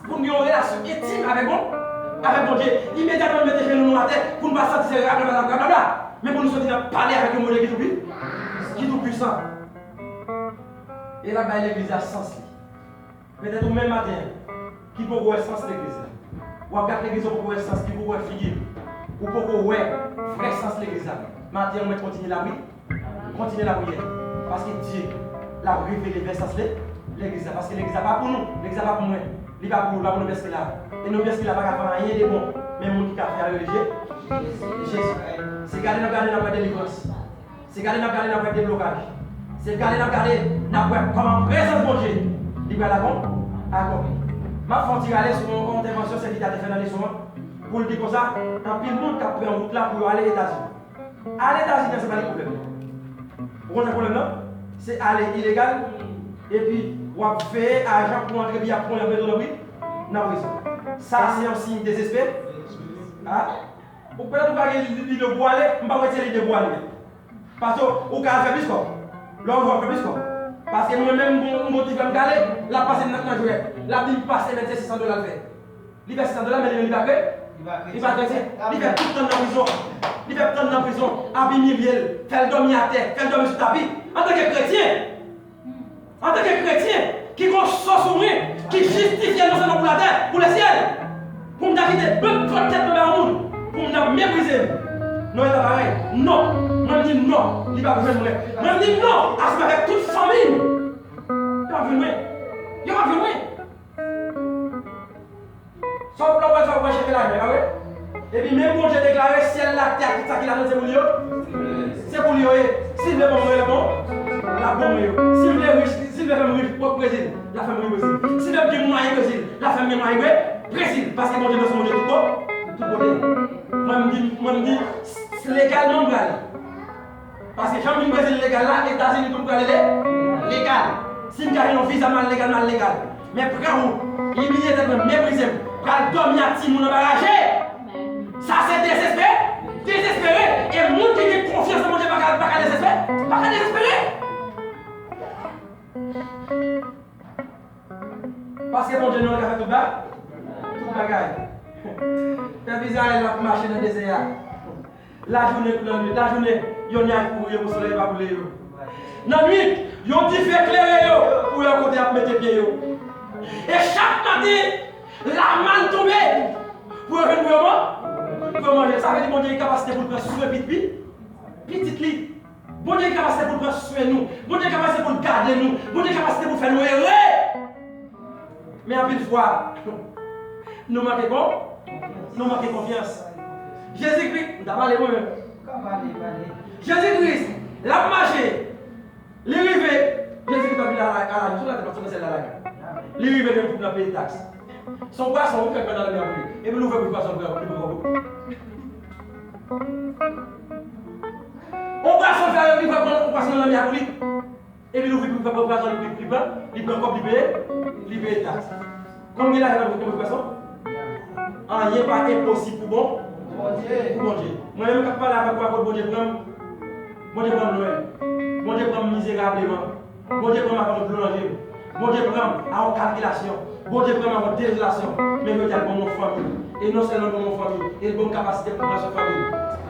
pou n gen yon relasyon entim avèk Bon-, avèk Bondye. Imedyatman nou mete jenou nou atè, pou n pa santi se rablabla, rablabla. Men pou nou soti nan pale avèk yon Bondye ki tou pi-, ki tou pwisan. E l ap bay legliz la sans li. Petèt ou menm maten an, ki poko wè sans legliz la. W ap gade legliz la, ou poko wè sans li, ou poko wè figi l. Ou poko wè vrè sans legliz la. Maten an, mwen kontinye lapri-, kontinye lapriyè. Paske Dye, l ap revele vrè sans le-, legliz la. Paske legliz la pa pou nou, legliz la pa pou mwen. Li pa pou ou, li pa pou nenpòt ki la. E nenpòt ki la pa ka fè anyen de bon. Men moun ki ka fè a rele Je-, Jezi. Se gade n ap gade n ap wè delivrans. Se gade n ap gade n ap wè deblokaj. Se gade n ap gade n ap wè kòman prezans Bondye li pral akon-, akonpli. M ap fè yon ti rale sou yon, yon entèvansyon sèvitè a te fè nan leson an, pou l di konsa, anpil moun k ap pran wout la pou yo ale Etazini. Ale Etazini an, se pa li pwoblèm nan. Ou konn sa pwoblèm nan? Se ale ilegal, epi w ap veye ajan pou antre, epi y ap pran w, y ap mete w nan pri-, nan prizon. Sa se yon siy dezespè. A? Ou petèt ou pa gen lide pou w ale, m p ap retire lide pou w ale. Paske ou ka al fè plis kòb. Lè w jwe w ap fè plis kòb. Paske mwen menm, m gon, m gon ti frè m k ale, l ap pase nan, nan jwèt. L ap di m pase mèt se sis san dola l fè. Li fè sis san dola, men li menm li pa kre-, li pa kretyen. Li fè tout tan nan prizon. Li fè tan nan prizon, ap imilye l, fè l dòmi atè, fè l dòmi sou tapi. Antanke kretyen, Antanke kretyen ki gon sò sou mwen, ki jistifye non sèlman pou latè, pou lesyèl, pou m ta kite bèt twòp tèt nan ba yon moun, pou m ta meprize m. Non, e pa parèy. Non. Mwen, m di non, li p ap jwenn mwen. Mwen, m di non, aswè avèk tout fanmi m. Yo p ap jwenn mwen. Yo p ap jwenn mwen. Sa w pran, sa w pran chèche lajan, pa vre? Epi menm Bondye deklare syèl, latè ak tout sa ki ladan l se pou li yo. Se pou li yo ye. Si l vle ban mwen, l bon, l ap ban mwen yo. Si l vle rich, si l vle fè m rich, Brezil, l ap fè m rich Brezil. Si l vle m gen mwayen Brezil, l ap fè m gen mwayen Bre-, Brezil. Paske Bondye nan se Bondye tout ko-, tout kote. Mwen, m di, mwen, m di, legalman, m prale. Paske jan m vin Brezil legal la, Etazini tou m prale le-, legal. Si m ka gen yon viza, m al legal, m al legal. Men pran wout, imilye tèt mwen, meprize m, pral dòmi ak timoun anba raje. Sa se dezespere, dezespere. E moun ki gen konfyans nan Bondye pa ka, pa ka dezespere, pa ka dezespere. Paske Bondye nou ka fè tout ba-, tout bagay. Pèp Izrayèl ap mache nan dezè a. Lajounen kou lannwit, lajounen, yon nyaj kouvri yo pou solèy pa boule yo. Lannwit, yon dife klere yo pou yo kote y ap mete pye yo. E chak maten, lamann tonbe pou yo jwenn pou yo man-, pou yo manje. Sa vle di Bondye gen kapasite pou l pran swen pitit li, pitit li. Bondye gen kapasite pou l pran swen nou. Bondye gen kapasite pou l gade nou. Bondye gen kapasite pou l fè nou ere. Men anpil fwa, nou manke kon-, nou manke konfyans. Jezikri, m ta pale mwen menm. Jezikri, l ap mache. Li rive, Jezikri pa vin a la, a la, sou latè, pa sou nan syèl la, la. Li rive, li jwenn tout nan peyi taks. Se yon pwason, wi, k ap pran nan lanmè a pou li. Epi l ouvè bouch pwason, li pran, li pran kòb. Yon pwason fè, li pran, pran yon pwason nan lanmè a pou li. Epi l ouvri pou pran pwason, li, li pran, li pran kòb, li peye, li peye taks. Kòm gen lajan nan bouch pwason, anyen pa enposib pou bon, pou Bondye. Mwen menm k ap pale avèk ou a, kot Bondye pran m, Bondye pran m lwen. Bondye pran m mizerableman. Bondye pran m ak yon dlo nan je m. Bondye pran m ak yon kalkilasyon. Bondye pran m ak yon dezolasyon. Men jodi a, l ban m yon fanmi. E non sèlman l ban m yon fanmi, e l ban m kapasite pou m pran swen fanmi m.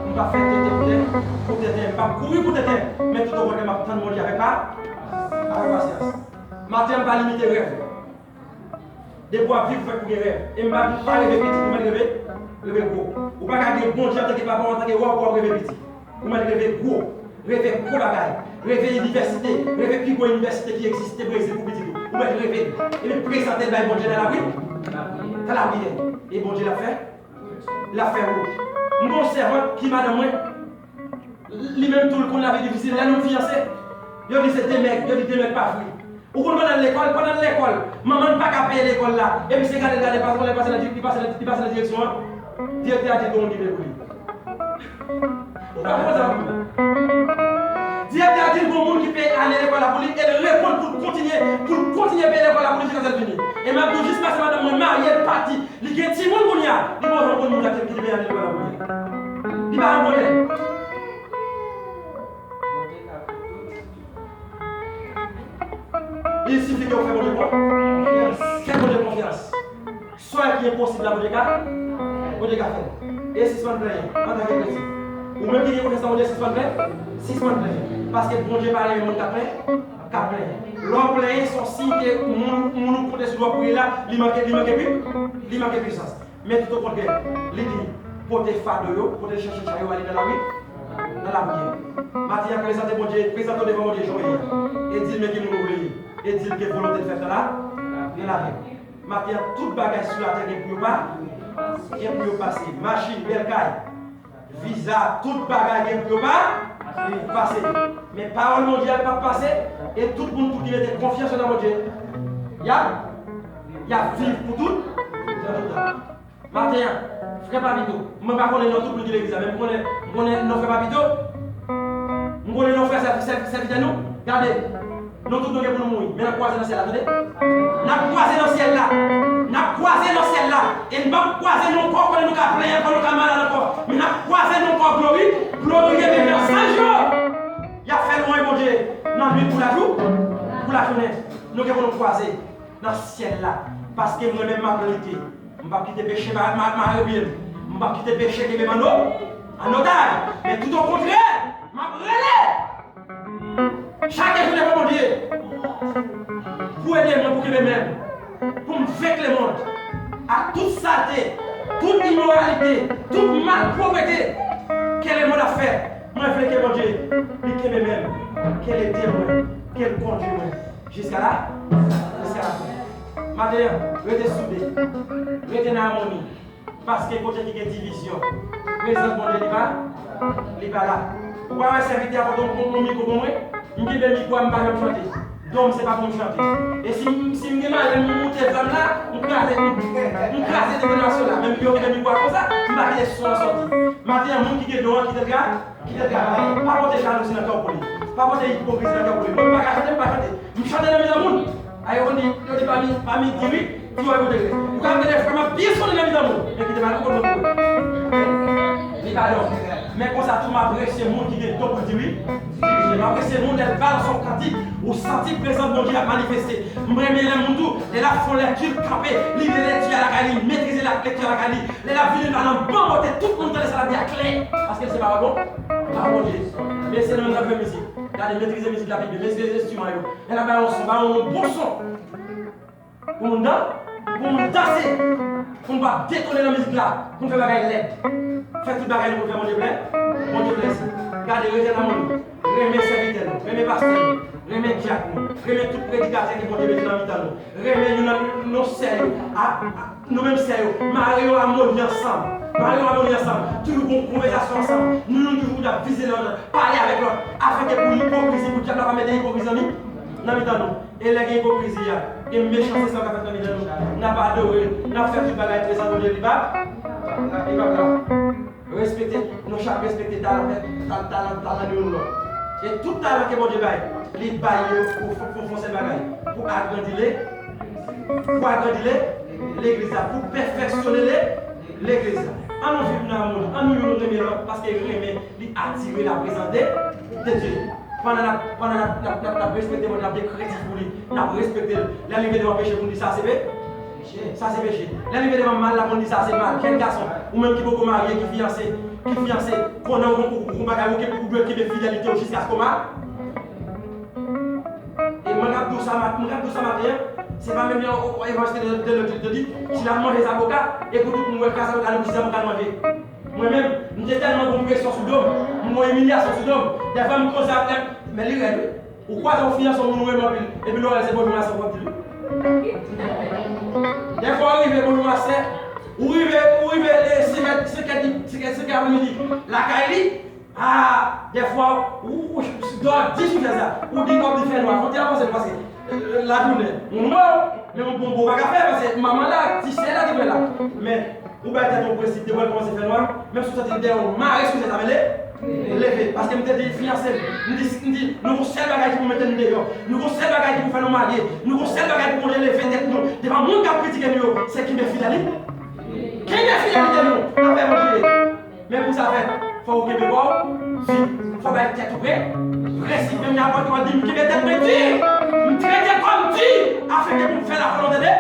M p ap fè tenten pou tè-, pou tenten. M p ap kouri pou tenten. Men toutokontrè, m ap tann Bondye avèk pa-, avèk pasyans. Maten an, m pa limite rèv. Depi w ap viv, fèk ou gen rèv. E m pa di pa reve piti, ou mèt reve, reve gwo. Ou pa ka gen Bondye antanke papa w, antanke wa w, pou w ap reve piti. Ou mèt reve gwo. Reve gwo bagay. Reve inivèsite. Reve pi gwo inivèsite ki egziste Brezil pou pitit ou. Ou mèt reve l. Epi prezante l bay Bondye nan lapri-, nan lapriyè. E Bondye l ap fè, l ap fè wout. M gen yon sèvant ki madanm mwen, li menm tou l konn lavi difisil. Lè nou fiyanse, yo di se de mèg, yo di de mèg pa fri. Ou konn pandan l lekòl, pandan l lekòl, manman l pa ka peye lekòl la. Epi se gade l gade, pase, lè l pase nan di-, li pase nan, li pase nan direksyon an, direktè a di l gon moun ki peye pou li. Ou pa konn sa pou li. Direktè a di l gon moun ki peye ane lekòl la pou li, e l reponn pou l kontinye, pou l kontinye peye lekòl la pou li jiskaske l fini. E m ap di w, jiskaske madanm mwen marye, l pati, li gen timoun kounye a, li pa janm konn moun sa ki, ki te peye ane lekòl la pou li a. Li pa janm konnen. Il sifi ke w fè Bondye konfyans. Fè Bondye konfyans. Sa ki enposib la, Bondye ka, Bondye ka fè l. E sispann plenyen antanke kretyen. Ou menm ki gen konfyans nan Bondye, sispann plenyen. Sispann plenyen. Paske Bondye pa renmen moun k ap plenyen, k ap plenyen. Lè w plenyen, se yon siy ke moun, moun ou konte sou li w ap priye la, li manke, li manke pi-, li manke pwisans. Men toutokontrè, li di, pote fado yo, pote chèche chay yo, ale nan lari, nan lapriyè. Maten an, prezante Bondye, prezante w devan Bondye jan w ye a. E di l men ki moun ou vle ye. E di l ke volonte l fèt nan la, nan lavi w. Maten an, tout bagay sou latè gen pou yo pa, gen pou yo pase. Machin, bèl kay, viza, tout bagay gen pou yo pa, pase. Men pawòl Bondye a p ap pase, e tout moun tou ki mete konfyans yo nan Bondye, y ap Y ap viv pou tout, pou tout tan. Maten an, frè Papito, mwen pa konnen non tout moun ki legliz la, men m konnen, m konnen non frè Papito. M konnen non frè sè-, sè-, sèvitè nou. Gade, nou tout nou gen pou nou mouri, men n ap kwaze nan syèl la, tande. N ap kwaze nan syèl la. N ap kwaze nan syèl la. E n p ap kwaze non ankò, konnen nou ka plenyen ankò, nou ka malad ankò. Men n ap kwaze non ankò, glori, glori gen men nan zanj yo. Y ap fè lwanj Bondye nan nuit kou lajou, kou lajounen. Nou gen pou nou kwaze nan syèl la. Paske mwen menm m ap lite. M p ap kite peche ma-, ma-, mare pye m. M p ap kite peche kenbe m an o-, an otaj. Men toutokontrè, m ap rele. Chak jou devan Bondye. Pou ede mwen, pou kenbe men m. Pou m venk lemonn. Ak tout salte, tout imoralite, tout malpwòpte ke lemonn ap fè. Mwen vle ke Bondye, li kenbe men m. Ke l ede mwen. Ke l kondui mwen. Jiska la, jiska la fen. Maten an, rete soude. Rete nan amoni. Paske kote ki gen divizyon, prezans Bondye li pa, li pa la. Ou pa wè sèvitè a pote yon, yon mikwo pou mwen? M kenbe mikwo a, m pa janm chante. Don m se pa pou m chante. E si, si m gen malè, m moute zòn la, m kraze, m kraze detonasyon la. Menm yo kenbe mikwo a konsa, m pa kite son an sòti. Maten an, moun ki gen don an, kite l gra-, kite l travay. Pa pote jalouzi nan kè w pou li. Pa pote ipokrizi nan kè w pou li. Mwen m pa ka chante, m pa chante. M chante nan mizè moun. A yo konn di, yo di pa mi, pa mi di wi, di wè kote l ye. Ou ka tande frè m ap byen sonnen nan mizè moun. Men kite m al konn lòt kote. Li pa don. Men konsa tou m apresye moun ki gen don pou di wi. Di wi. M apresye moun lè l balanse yon kantik, ou santi prezans Bondye ap manifeste. M renmen lè moun tou, lè l ap fè yon lèkti, l kanpe, li li lèkti a lakay li, metrize lèkti a lakay li. Lè l ap vini la nan bon kote, tout moun tande sa l ap di a klè. Paske l se pawòl bon, pawòl Bondye. Mesye nou nan jwe mizik. Gade, metrize mizik la pi byen. Metrize enstriman yo. Lè n ap bay yon son, bay yon bon son. Pou moun dan, pou moun danse. Pou n pa detone nan mizik la. Pou n fè bagay lèd. Fè tout bagay nou pou n fè Bondye plè. Bondye plèzi. Gade, rete nan moun. Renmen sèvitè nou. Renmen pastè nou. Renmen dyak nou. Renmen tout predikatè ke Bondye mete nan mitan nou. Renmen youn nan nou sè yo. A, a, nou menm sè yo. Mare yo amoni ansanm. Mare yo amoni ansanm. Toujou gon konvèsasyon ansanm. Nou youn toujou pou n ap vize lòt, pale avèk lòt. Afenke pou ipokrizi, pou dyab la pa mete ipokrizi nan mi-, nan mitan nou. E lè gen ipokrizi a, e mechanste sa k ap fèt nan mitan nou. N ap adore, n ap fè tout bagay prezan Bondye li pa, li pa la. Respekte, nou chak respekte talan, ta-, talan, talan nou youn lòt. E tout talan ke Bondye bay, li bay yo pou, pou, pou fè yon sèl bagay, pou agrandi le, pou agrandi le, legliz la, pou pèfèksyone le, legliz la. An nou viv nan amoni, an nou youn renmen lòt, paske renmen, li atire laprezans de, de Dye. Pandan n ap, pandan n ap, n ap, n ap, n ap respekte Bondye, n ap gen kredi pou li, n ap respekte l. Lè l rive devan peche pou n di sa se pe-, sa se peche. Lè l rive devan mal la pou n di sa se mal. Jèn gason, ou menm ki poko marye, ki fiyanse, ki fiyanse, konnen ou, ou, ou bagay, ou, ou dwe kenbe fidelite w jiskaske w ma-, E mwen k ap di w sa mat-, mwen k ap di w sa maten an, se pa menm yon, yon evanjelis de, de, de, de di, si l ap manje zaboka, e pou tout moun wè ka zaboka li pou si zaboka l manje. Mwen menm, m te tèlman gon presyon sou do m, m gon imilyasyon sou do m. Dèfwa m koze avèk, men li rèd wi. Ou kwaze yon fiyanse yon moun ou renmen anpil, epi lè w wè l se bonjou masè w ap di li. Dèfwa ou rive bonjou masè, ou rive, ou rive, e, senkè, senkè, senkè, senkè apremidi, lakay li, a, dèfwa, ou, ou, dòmi dis sou chèz la, ou di, w ap di fè nwa, fò w te avanse l paske, e, lajounen, ou nwa, men yon bon, bon, pa ka fè, paske manman la, ti sè la ki dwe la. Men, ou bay tèt ou prensip, depi lè l kòmanse fè nwa, menm si w santi l dèyè w, mare sou chèz la, men le-, leve. Paske m te di fiyanse m, m di, m di, nou gon sèl bagay ki pou mete nou deyò, nou gon sèl bagay ki pou fè nou marye, nou gon sèl bagay pou Bondye leve tèt nou, devan moun k ap kritike nou yo, se kenbe fidelite. Kenbe fidelite nou avè Bondye. Men pou sa fèt, fò ou kenbe kò w di, fò w bay tèt ou pre-, prensip. Menm lè apot yo di m kenbe tèt mwen di, m trete kò m di, afenke pou m fè lavolonte de,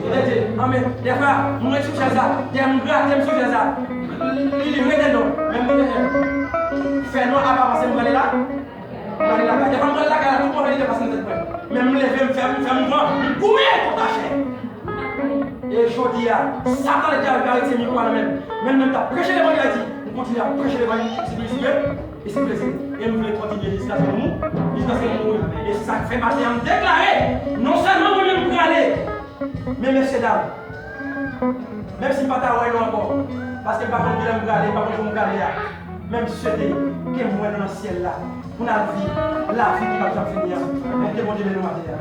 de Dye. Anmè, dèfwa, mwen sou chèz la, dèyè m grate m sou chèz la. Li, li rete non. Men m fè nwa apa panse m prale la. Mwen ale lakay. Dèfwa mwen ale lakay la, tout move lide pase nan tèt mwen. Men m leve, m fè, m fè mouvman, m goumen kont lachè. E jodi a, Satan ledyab li pa retire mikwo a nan men m. Menm lè m t ap preche levanjil Ayiti, m kontinye ap preche levanjil, si Bondye vle, e si Bondye vle. E m vle kontinye jiskaske m mou, jiskaske m mouri. E se sa k fè maten an m deklare, non sèlman mwen menm m prale, men mesye dam, menm si m pa ta wè yo ankò, paske m pa konn kilè m prale, m pa konn jan m prale a, men m swete ke m wè nou nan syèl la, pou n al viv lavi ki p ap janm fini an. Men ke Bondye beni w maten an.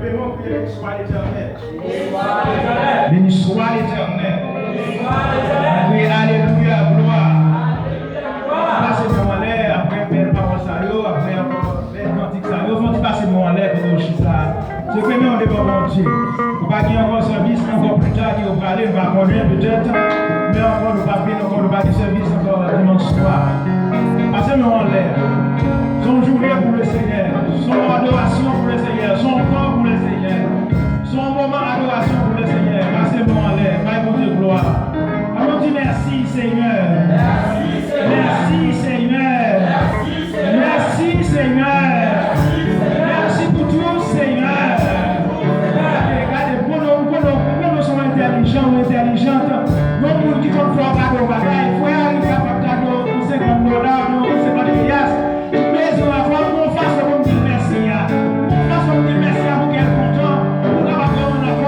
Leve men w, kriye, Béni soit l'Éternel. Béni soit l'Éternel. Kriye alelouya, glwa. Pase men w anlè, apre bèl pawòl sa yo, apre ankò bèl kantik sa yo, fò n ti pase men w anlè kote w chita. Se premye w devan Bondye. Ou pa gen ankò sèvis ankò pita ke w prale, nou pa konnen petèt. Men ankò nou pa vin ankò, nou pa gen sèvis ankò dimanch swa. Pase men w anlè. Se yon jounen pou Lesenyè. Se yon adorasyon pou Lesenyè. Se yon tan pou Lesenyè. Se yon moman adorasyon pou Lesenyè. Pase men w anlè. Bay Bondye glwa. Ann di mèsi, Senyè. Mèsi, Senyè. Mèsi, Senyè. Mèsi pou tout, Senyè. Gade, gade, m konnen, m konnen, m konnen se yon entèlijan, yon entèlijant. Yon moun ki konn fè yon kado bagay. Frè a, li kapab gade yon senkant dola, yon senkant piyas. Li bezwen avè w, yon fason pou m di l mèsi a. Yon fason pou m di l mèsi a pou kè l kontan, pou l kapab gen yon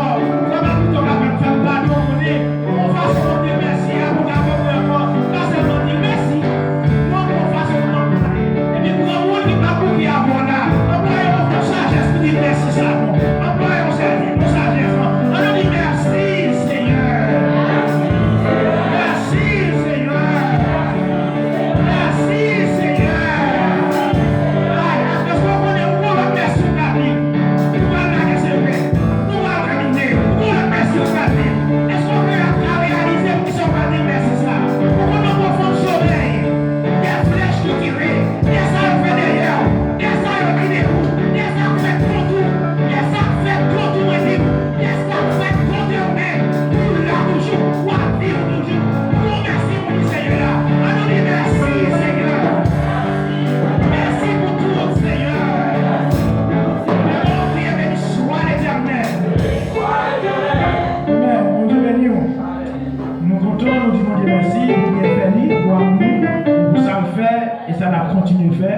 kontinye fè.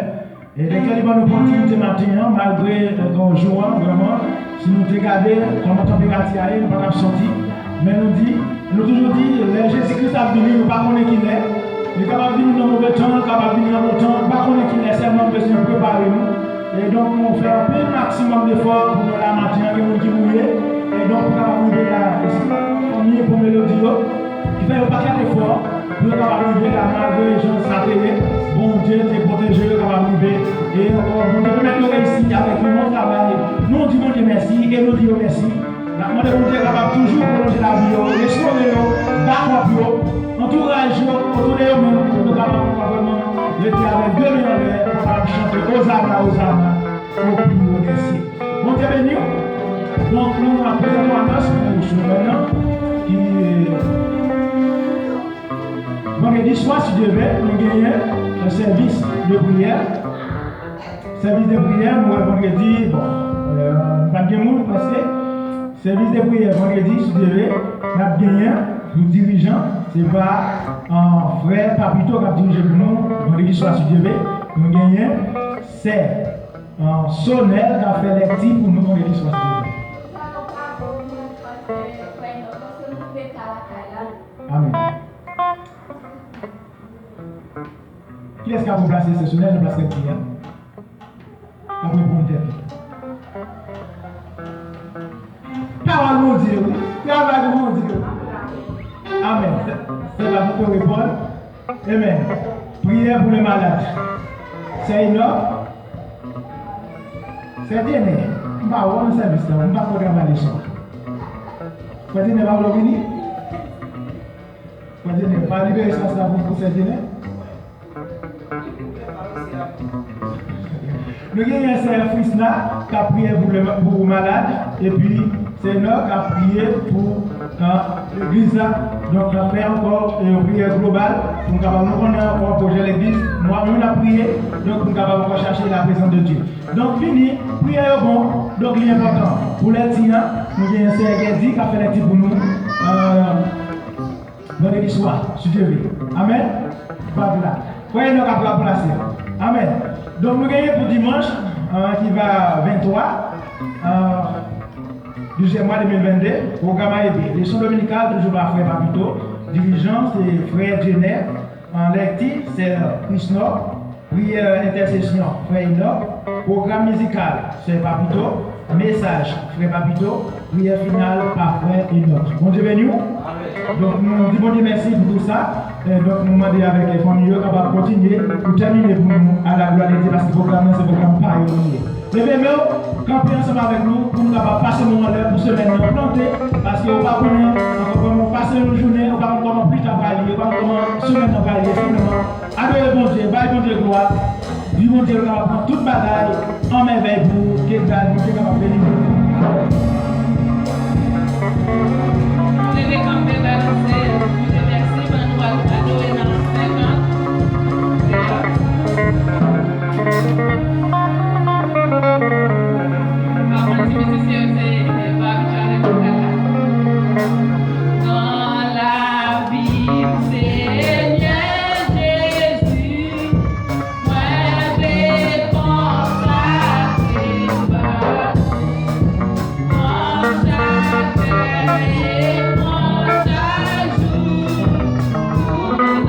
E lè ke li ban nou opòtinite maten an, malgre, e, jou an, vrèman, si nou te gade kòman tanperati a ye, nou pa t ap sòti. Men nou di, nou toujou di, lè Jezi Kris ap vini, nou pa konnen kilè. Li kapab vini nan move tan, li kapab vini nan bon tan, nou pa konnen kilè, sèlman nou bezwen prepare nou. E donk, nou fè anpil maksimòm defò pou nou la maten an, gen moun ki mouye. E donk, pou kapab rive la, e si fanmi pou melodi yo, ki fè yon pakèt efò, pou yo kapab rive la, malgre jan sa te ye, Bondye te pwoteje yo kapab rive. E ankò, Bondye pèmèt yo reyisi avèk yon bon travay. Nou di Bondye mèsi e nou di yo mèsi. N ap mande Bondye kapab toujou pwolonje lavi yo, restore yo, ba kòb yo, antouraj yo, otou de yo menm, pou yo kapab vrèman rete avèk de men anlè, pou kapab chante Ozana, Ozana, o pi wo dè syèl. Bondye beni w. Donk, nou ap prezante yon anons pou semèn nan, ki, e, vandredi swa, si Dye vle, nou genyen yon sèvis de priyè. Sèvis de priyè, nou wè vandredi, bon, e, pa t gen moun, prèske. Sèvis de priyè vandredi, si Dye vle, n ap genyen pou dirijan, se pa, e, frè Papito k ap dirije pou nou, vandredi swa, si Dye vle, nou genyen sè, e, Sonèl k ap fè lèkti pou nou vandredi swa, si Dye vle. Amèn. Kiyès k ap ranplase sè Sonèl nan plas lèkti a? K ap reponn tèt li. Pawòl Bondye, wi. Travay pou Bondye, wi. Amèn. Sè, sè Papito reponn. Amèn. Priyè pou le malad. Sè Enòk. Sè Djenè. M pa wè w nan sèvis la. M pa kwè w travay leson. Sè Djenè pa vle w vini? Frè Djenè, pa libere espas la pou, pou Sè Djenè. Nou genyen Sè Frisna k ap priye pou, le, pou malad, epi Sè Enòk k ap priye pou, e, legliz la. Donk, n ap fè ankò, e, yon priyè global pou n kapab, nou konnen ankò pwojè legliz. Nou ap, nou ap priye, donk, pou n kapab ankò chache la prezans de Dye. Donk, vini, priyè yo bon, donk, li enpòtan. Pou lèkti an, nou genyen Sè Gèdi k ap fè lèkti pou nou. E, Vandredi swa, si Dye vle. Amèn. Frè Enòk ap ranplase. Amèn. Donk, nou genyen pou dimanch, e, ki va venntwa, e, douzyèm mwa de mil vennde, pwogram a ede. Leson dominikal, toujou pa frè Papito. Dirijan, se frè Djenè. E, lèkti, sè Krisnò. Priyè entèsesyon, frè Enòk. Pwogram mizikal, sè Papito. Mesaj, frè Papito. Priyè final pa frè Enòk. Bondye beni w. Donk, nou di Bondye mèsi pou tout sa. E, donk, nou mande avèk, e, fanmi yo kapab kontinye pou tèmine pou nou, a la glwa de Dye, paske pwogram nan se pwogram pa yo li ye. Leve men w, kanpe ansanm avèk nou pou nou kapab pase nou anlè pou semèn nan plante, paske ou pa konnen, ankò, kòman w pase yon jounen, ou pa konn kòman pita pral ye, ou pa konn kòman semèn nan pral ye, senpleman. Adore Bondye, bay Bondye glwa. Di Bondye l kapab pran tout bagay an mèvèy pou ou, ke Bondye kapab beni nou. Leve kanpe, bay Bondye, Bondye mèsi, ban nou al adore nan senkant. Dans la vie, Seigneur Jésus, mwen vle konsakre m ba ou. Nan chak lè e nan chak jou, pou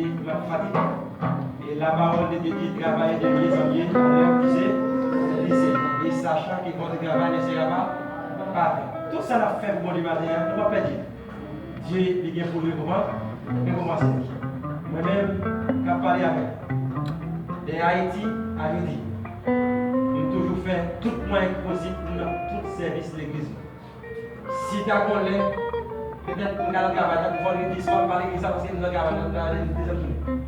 M ap fatige. Et la parole de Dieu dit, travaillez de mieux en mieux, à l'heure qui se, qui se, et sachant que votre travail ne sera pas, pas vain. Tout sa n ap fè pou Bondye maten an, nou p ap pèdi. Dye, li gen pou l rekonpan-, rekonpanse nou. Mwen menm, k ap pale avèk, de Ayiti a Ayiti, m toujou fè tout mwayen ki posib pou m nan tout sèvis legliz mwen. Si ta gon lè, petèt m ka nan travay, tankou vandredi swa, m pa legliz la, paske m nan travay, nan travay legliz dezòd jounen.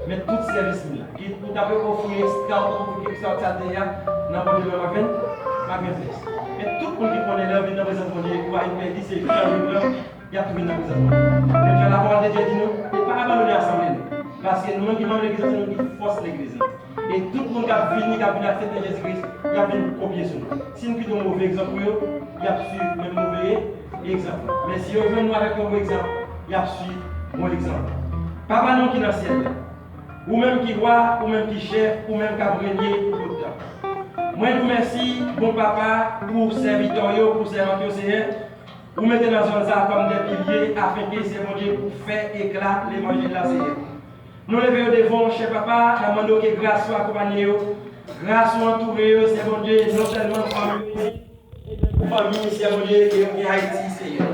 Men tout sèvis m la, ki ou ta pe ofri estra, ou ta ofri kèlkeswa sa te ye a, nan Bondye men m ap jwenn, m ap jwenn plis. Men tout moun ki konnen lè yo vin nan prezans Bondye, ou pa vin pèdi, se jan yo pran, y ap tou vin nan prezans Bondye. Men jan lapawòl de Dye di nou, e pa abandone asanble nou, paske nou menm ki manm legliz la, se nou ki fòs legliz la. E tout moun k ap vini, k ap vin aksepte Jezi Kris, y ap vin kopye sou nou. Si n kite yon move egzanp pou yo, y ap suiv menm move egzanp lan. Men si yo jwenn nou avèk yon bon egzanp, y ap suiv bon egzanp lan. Papa nou ki nan syèl la, ou menm ki wa, ou menm ki chèf, ou menm k ap renye pou tout tan. Mwen di w mèsi, bon Papa, pou sèvitè w yo, pou sèvant yo, Seyè. Ou mete nan zòn sa a kòm de pilye, afenke, Seyè Bondye, pou fè ekla levanjil la, Seyè. Nou leve yo devan w, chè Papa, n ap mande w ke gras ou akonpaye yo, gras ou antoure yo, Seyè Bondye, non sèlman fanmi yo, fanmi, Seyè Bondye, ke yo gen Ayiti, Seyè.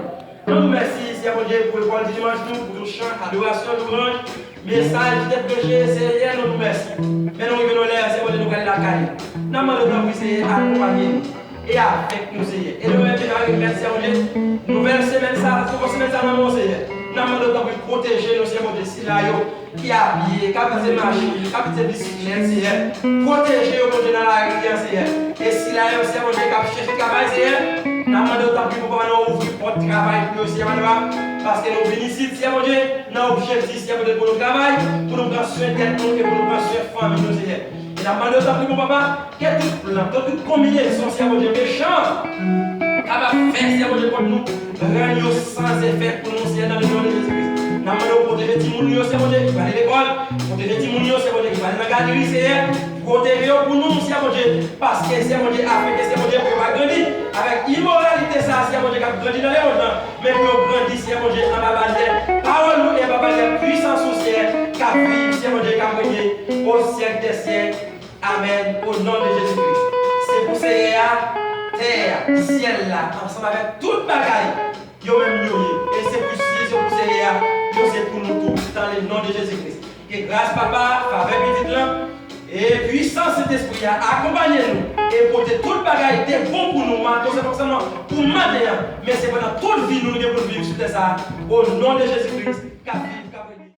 Nou di w mèsi, Seyè Bondye, pou lekòl di dimanch nou, pou tout chan, adorasyon, louwanj, mesaj ki te preche, Seyè, nou di w mèsi. Men nou rive nan lè, Seyè Bondye, nou pral lakay. N ap mande w tanpri, Seyè, akonpaye nou e avèk nou, Seyè. E nou menm ki ka remèt, Seyè Bondye, nouvèl semèn sa, nouvo semèn sa nan men w, Seyè. N ap mande w tanpri pwoteje nou, Seyè Bondye, sila yo ki apiye, k ap itilize machin, k ap itilize bisiklèt, Seyè. Pwoteje yo, Bondye, nan lari a, Seyè. E sila yo, Seyè Bondye, k ap chèche travay, Seyè, n ap mande w tanpri pou papa nou ouvri pòt travay pou yo, Seyè, papa, paske nou vin isit, Seyè Bondye, nan objektif, Seyè Bondye, pou nou travay, pou nou pran swen tèt nou e pou nou pran swen fanmi nou, Seyè. E n ap mande w tanpri, bon Papa, ke tout plan, ke tout konbinezon, Seyè Bondye, mechan kapab fè, Seyè Bondye, kont nou, rann yo san efè pou nou, Seyè, nan le non de Jezi Kris. N ap mande w pwoteje timoun yo, Seyè Bondye, ki prale lekòl, pwoteje timoun yo, Seyè Bondye, ki prale nan gadri, Seyè, pwoteje yo pou nou, Seyè Bondye, paske, Seyè Bondye, afenke, Seyè Bondye, pou yo pa grandi avèk imoralite sa, Seyè Bondye, k ap grandi nan lemonn nan, men pou yo grandi, Seyè Bondye, anba baryè pawòl ou e anba baryè pwisans ou, Seyè, k ap viv, Seyè Bondye, k ap renye o syèk dè syèk. Amèn. O non de Jezi Kris. Se pou Seyè a, tè a, syèl la, ansanm avèk tout bagay, yo menm yo ye. E se pou, si se pou Seyè a, yo se pou nou tou, dans le nom de Jésus-Christ. Ke gras Papa, favè Pitit lan, e pwisans Sentespri a akonpaye nou e pote tout bagay de bon pou nou, maten, se pa sèlman pou maten an, men se pandan tout vi nou, nou gen pou n viv sou tè sa a. O non de Jezi Kris.